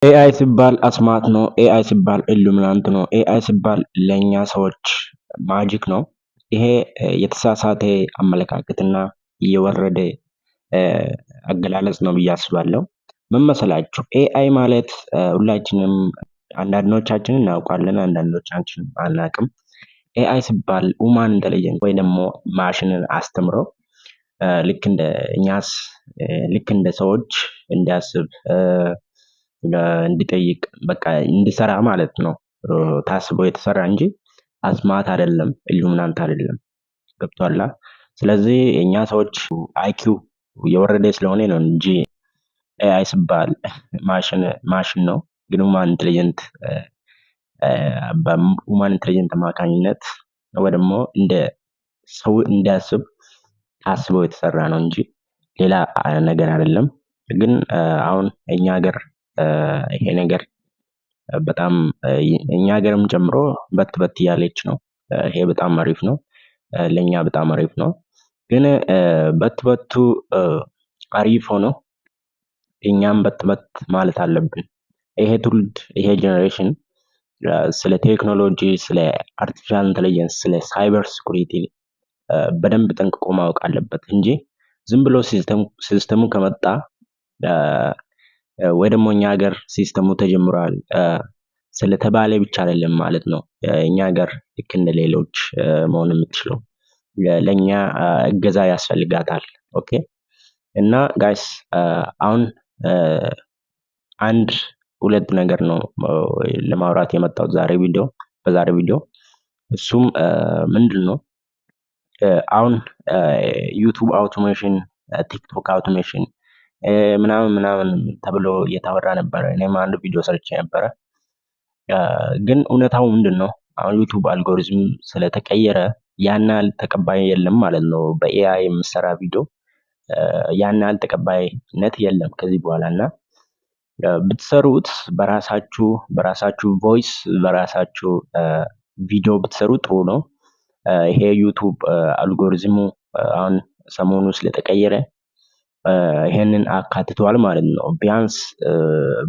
AI ሲባል አስማት ነው። AI ሲባል ኢሉሚናንት ነው። AI ሲባል ለእኛ ሰዎች magic ነው። ይሄ የተሳሳተ አመለካከትና የወረደ አገላለጽ ነው ብዬ አስባለሁ። ምን መሰላችሁ? AI ማለት ሁላችንም አንዳንዶቻችን እናውቃለን፣ አንዳንዶቻችን አናውቅም። AI ሲባል human intelligence ወይ ደግሞ ማሽንን አስተምሮ ልክ እንደ እኛስ ልክ እንደ ሰዎች እንዲያስብ፣ እንዲጠይቅ፣ በቃ እንዲሰራ ማለት ነው ታስቦ የተሰራ እንጂ አስማት አይደለም፣ ኢሉሚናንት አይደለም። ገብቶሃል? ስለዚህ እኛ ሰዎች IQ የወረደ ስለሆነ ነው እንጂ AI ሲባል ማሽን ማሽን ነው። ግን human intelligent በ human intelligent አማካኝነት ወይ ደግሞ እንደ ሰው እንዲያስብ ታስቦ የተሰራ ነው እንጂ ሌላ ነገር አይደለም። ግን አሁን እኛ ሀገር ይሄ ነገር በጣም እኛ ሀገርም ጨምሮ በት በት እያለች ነው። ይሄ በጣም አሪፍ ነው። ለኛ በጣም አሪፍ ነው። ግን በት በቱ አሪፍ ሆኖ እኛም በት በት ማለት አለብን። ይሄ ትውልድ፣ ይሄ generation ስለ ቴክኖሎጂ፣ ስለ artificial intelligence፣ ስለ cyber security በደንብ ጠንቅቆ ማወቅ አለበት እንጂ ዝም ብሎ system ኡ ከመጣ ወይ ደግሞ እኛ ሀገር system ኡ ተጀምሯል ስለተባለ ብቻ አይደለም ማለት ነው። እኛ ሀገር ልክ እንደ ሌሎች መሆን የምትችለው ለእኛ እገዛ ያስፈልጋታል። Okay፣ እና guys፣ አሁን አንድ ሁለት ነገር ነው ለማውራት የመጣሁት ዛሬ ቪዲዮ በዛሬ ቪዲዮ። እሱም ምንድን ነው? አሁን YouTube automation፣ TikTok automation ምናምን ምናምን ተብሎ እየተወራ ነበረ። እኔም አንድ ቪዲዮ ሰርቼ ነበረ። ግን እውነታው ምንድን ነው? አሁን YouTube algorithm ስለተቀየረ ያን ያህል ተቀባይ የለም ማለት ነው። በ AI የሚሰራ ቪዲዮ ያን ያህል ተቀባይነት የለም ከዚህ በኋላ። እና ብትሰሩት በራሳችሁ voice፣ በራሳችሁ ቪዲዮ ብትሰሩ ጥሩ ነው። ይሄ YouTube algorithm ኡ አሁን ሰሞኑ ስለተቀየረ ይሄንን አካትቷል ማለት ነው። ቢያንስ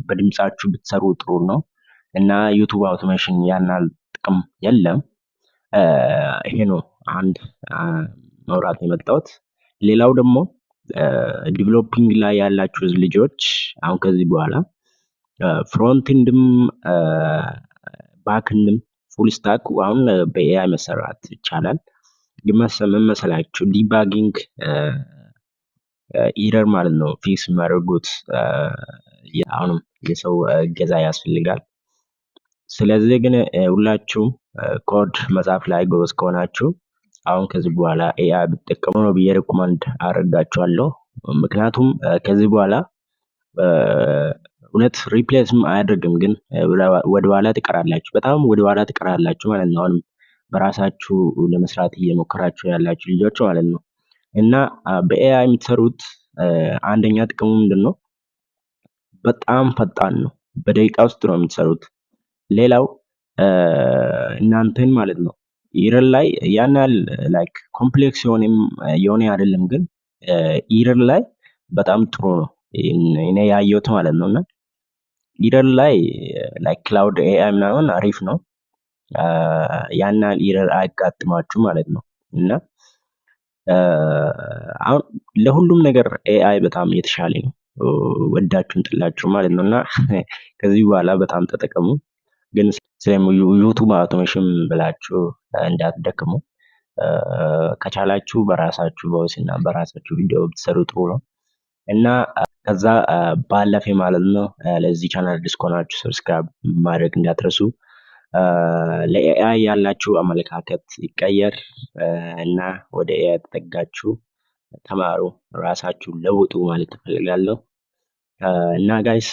በድምጻችሁ ብትሰሩ ጥሩ ነው እና YouTube automation ያን ያህል ጥቅም የለም። ይሄ ነው አንድ ማውራት የመጣሁት። ሌላው ደግሞ developing ላይ ያላችሁ ልጆች አሁን ከዚህ በኋላ frontend ም backend ም full stack አሁን በ AI መሰራት ይቻላል። ግን ምን መሰላችሁ? Debugging error ማለት ነው fix የሚያደርጉት አሁንም የሰው እገዛ ያስፈልጋል። ስለዚህ ግን ሁላችሁም ኮድ መጻፍ ላይ ጎበዝ ከሆናችሁ አሁን ከዚህ በኋላ AI ብትጠቀሙ ነው ብዬ recommend አደርጋችኋለሁ። ምክንያቱም ከዚህ በኋላ እውነት replace ም አያደርግም፣ ግን ወደኋላ ትቀራላችሁ፣ በጣም ወደኋላ ትቀራላችሁ ማለት ነው። አሁንም በራሳችሁ ለመስራት እየሞከራችሁ ያላችሁ ልጆች ማለት ነው። እና በ AI የምትሰሩት አንደኛ ጥቅሙ ምንድን ነው? በጣም ፈጣን ነው። በደቂቃ ውስጥ ነው የምትሰሩት። ሌላው እናንተን ማለት ነው error ላይ ያን ያህል like complex የሆነ አይደለም፣ ግን error ላይ በጣም ጥሩ ነው እኔ ያየሁት ማለት ነው። እና error ላይ like Claude AI ምናምን አሪፍ ነው። ያን ያህል error አያጋጥማችሁ ማለት ነው። እና አሁን ለሁሉም ነገር AI በጣም የተሻለ ነው። ወዳችሁም ጠላችሁ ማለት ነው። እና ከዚህ በኋላ በጣም ተጠቀሙ። ግን ስለ YouTube automation ብላችሁ እንዳትደክሙ። ከቻላችሁ በራሳችሁ voice እና በራሳችሁ ቪዲዮ ብትሰሩ ጥሩ ነው። እና ከዛ ባለፈ ማለት ነው ለዚህ ቻናል አዲስ ከሆናችሁ subscribe ማድረግ እንዳትረሱ። ለ AI ያላችሁ አመለካከት ይቀየር እና ወደ AI ተጠጋችሁ ተማሩ፣ ራሳችሁን ለውጡ ማለት እፈልጋለሁ። እና guys፣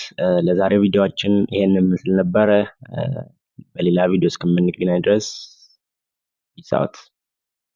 ለዛሬ ቪዲዮአችን ይሄንን ይመስል ነበረ። በሌላ ቪዲዮ እስከምንገናኝ ድረስ peace out።